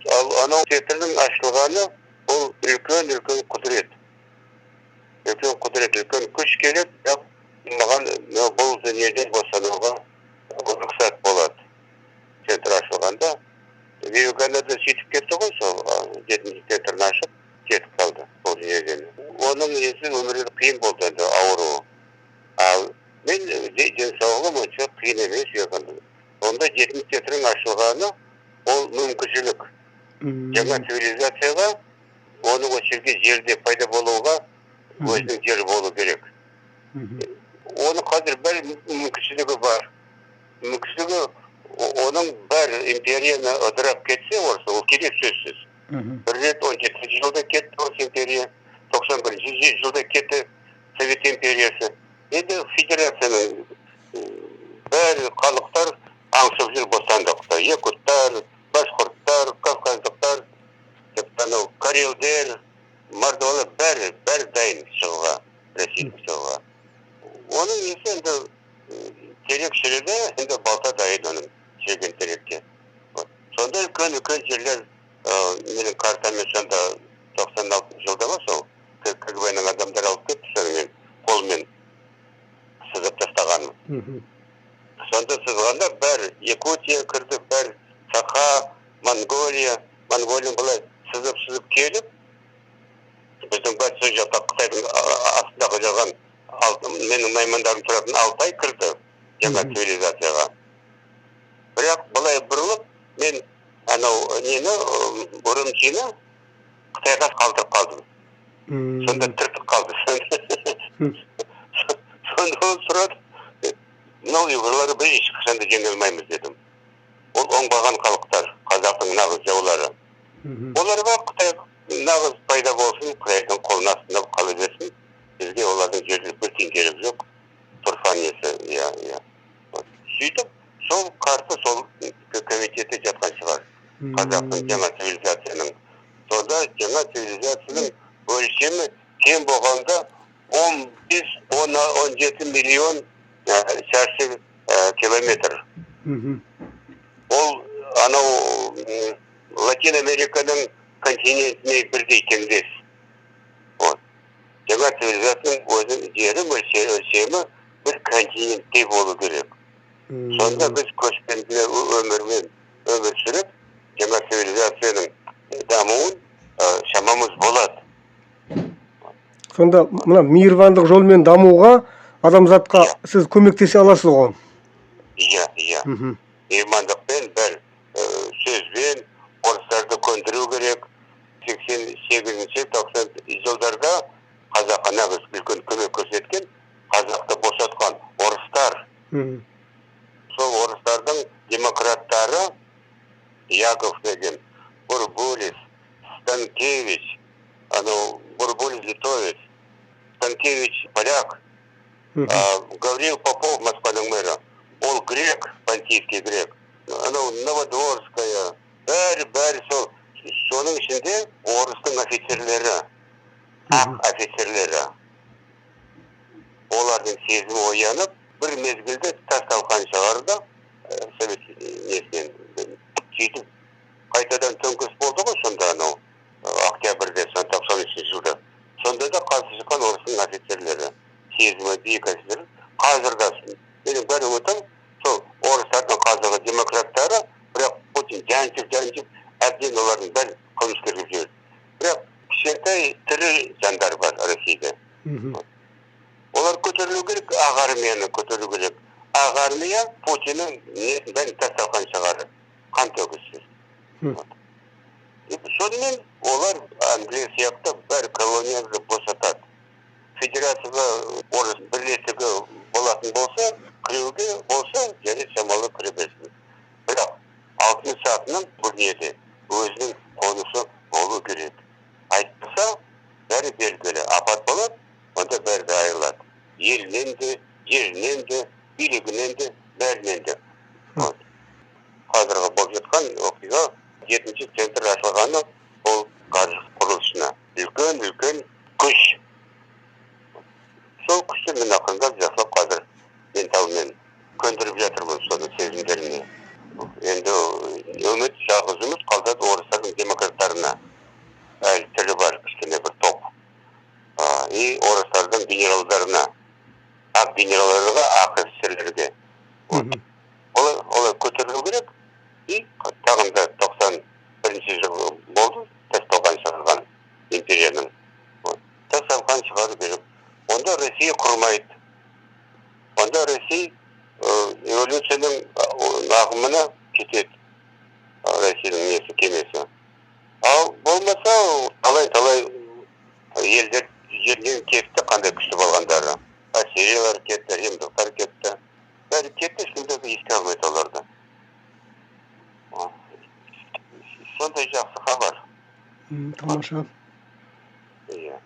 Ал анау центрдің ашылғаны ол үлкен үлкен құдірет, үлкен құдірет, үлкен күш келеді. Бірақ маған бұл дүниеден босануға рұқсат болады. Центр ашылғанда Вивекананда сөйтіп кетті ғой, сол жетінші центрін ашып кетіп қалды бұл дүниеден. Оның несі, өмірі қиын болды енді, ауруы. Ал мен денсаулығым онша қиын емес. Онда жетінші центрдің ашылғаны ол мүмкіншілік жаңа цивилизацияға, оның осы жерге, жерде пайда болуға өзінің жері болу керек. Оны қазір бәрі мүмкіншілігі бар, мүмкіншілігі оның бәрі. Империяны ыдырап кетсе орыс, ол керек сөзсіз. Бір рет 17-жылда кетті орыс империя, 91-жылда кетті Совет империясы. Енді федерацияның бәрі халықтар аңсап жүр бостандықты: якуттар, башқұрттар, кавказдықтар, тіпті анау карелдер, мордвалар, бәрі, бәрі дайын шығуға, Ресейден шығуға. Оның несі енді, терек шіріді, енді балта дайын оның шіріген терекке. Сонда үлкен үлкен жерлер, менің картамен сонда 96-жылда ма, сол КГБ ның адамдары алып кетті, сонымен қолмен сызып тастағанмын. Сонда сызғанда бәрі Якутия кірді, бәрі Саха, Монголия. Монголия былай сызып сызып келіп, біздің батыс жақта Қытайдың астындағы жатқан менің наймандарым тұратын Алтай кірді жаңа цивилизацияға. Бірақ былай бұрылып, мен анау нені, Урумчині Қытайға қалдырып қалдым. Сонда түртіп қалды. Сонда ол сұрады: «Мынау ұйғырларды біз ешқашан да жеңе алмаймыз», — дедім. Ол оңбаған халықтар, қазақтың нағыз жаулары. Оларға Қытай нағыз пайда болсын, Қытайдың қолының астында қала берсін, бізге олардың жерінде бір тиын керек жоқ. Тұрфан несі, иә, иә. Сөйтіп сол карта сол комитетте жатқан шығар, қазақтың жаңа цивилизацияның. Сонда жаңа цивилизацияның өлшемі кем болғанда 15, 17 миллион шаршы километр. Ол анау Латин Американың континентіне бірдей, теңдес. Вот жаңа цивилизацияның өзінің жері, өлшемі бір континенттей болу керек. Сонда біз көшпенді өмірмен өмір сүріп, жаңа цивилизацияның дамуын шамамыз болады. Сонда мына мейірбандық жолмен дамуға адамзатқа сіз көмектесе аласыз ғой? Иә. Мейірбандықпен, бір сөзбен орыстарды көндіру керек. 88-, 90 жылдарда қазаққа нағыз үлкен көмек көрсеткен, қазақты босатқан орыстар. Сол орыстардың демократтары Яков деген, Бурбулис, Станкевич. Анау Бурбулис литовец, Станкевич поляк, Гавриил Попов, Москваның мэрі, ол грек, понтийский грек. Анау Новодворская, бәрі, бәрі сол. Соның ішінде орыстың офицерлері, ақ офицерлері, олардың сезімі оянып, бір мезгілде тас талқан шығарды совет несінен. Сөйтіп қайтадан төңкеріс болды ғой сонда, анау октябрьде, 93-жылда. Сонда да қарсы шыққан орыстың офицерлері, сезімі биік офицер. Қазір де менің бір үмітім сол орыстардың қазіргі демократтары. Бірақ Путин жаншып, жаншып, әбден олардың бәрін қылмыскер қылып жіберді. Бірақ кішкентай тірі жандар бар Россияда. Олар көтерілу керек, ақ армияны көтеру керек. Ақ армия Путиннің несін, бәрін тас талқан шығарады қан төгіссіз. Сонымен олар Англия сияқты бәрі колонияны босатады. Федерацияға, орыс бірлестігі болатын болса, кіруге болса, және шамалы кіре берсін. Бірақ алтын сатының бұл дүниеде өзінің қонысы болу керек. Айтпаса, бәрі белгілі апат болады. Онда бәрі де айырылады: елінен де, жерінен де, билігінен де, бәрінен де. Вот. Қазіргі болып жатқан оқиға, жетінші центр ашылғаны, ол қаржы құрылысына үлкен үлкен күш. Сол күшті мен ақырындап, жақсылап қазір менталмен көндіріп жатырмын соның сезімдеріне. Енді үміт, жалғыз үміт қалды орыстардың. болмайды. Онда Ресей эволюцияның ағымына кетеді, Ресейдің несі, кемесі. Ал болмаса, талай талай елдер жерден кетті, қандай күшті болғандары. Ассириялар кетті, римдықтар кетті, бәрі кетті, ешкім де еске алмайды оларды. Сондай жақсы хабар. Тамаша. Иә.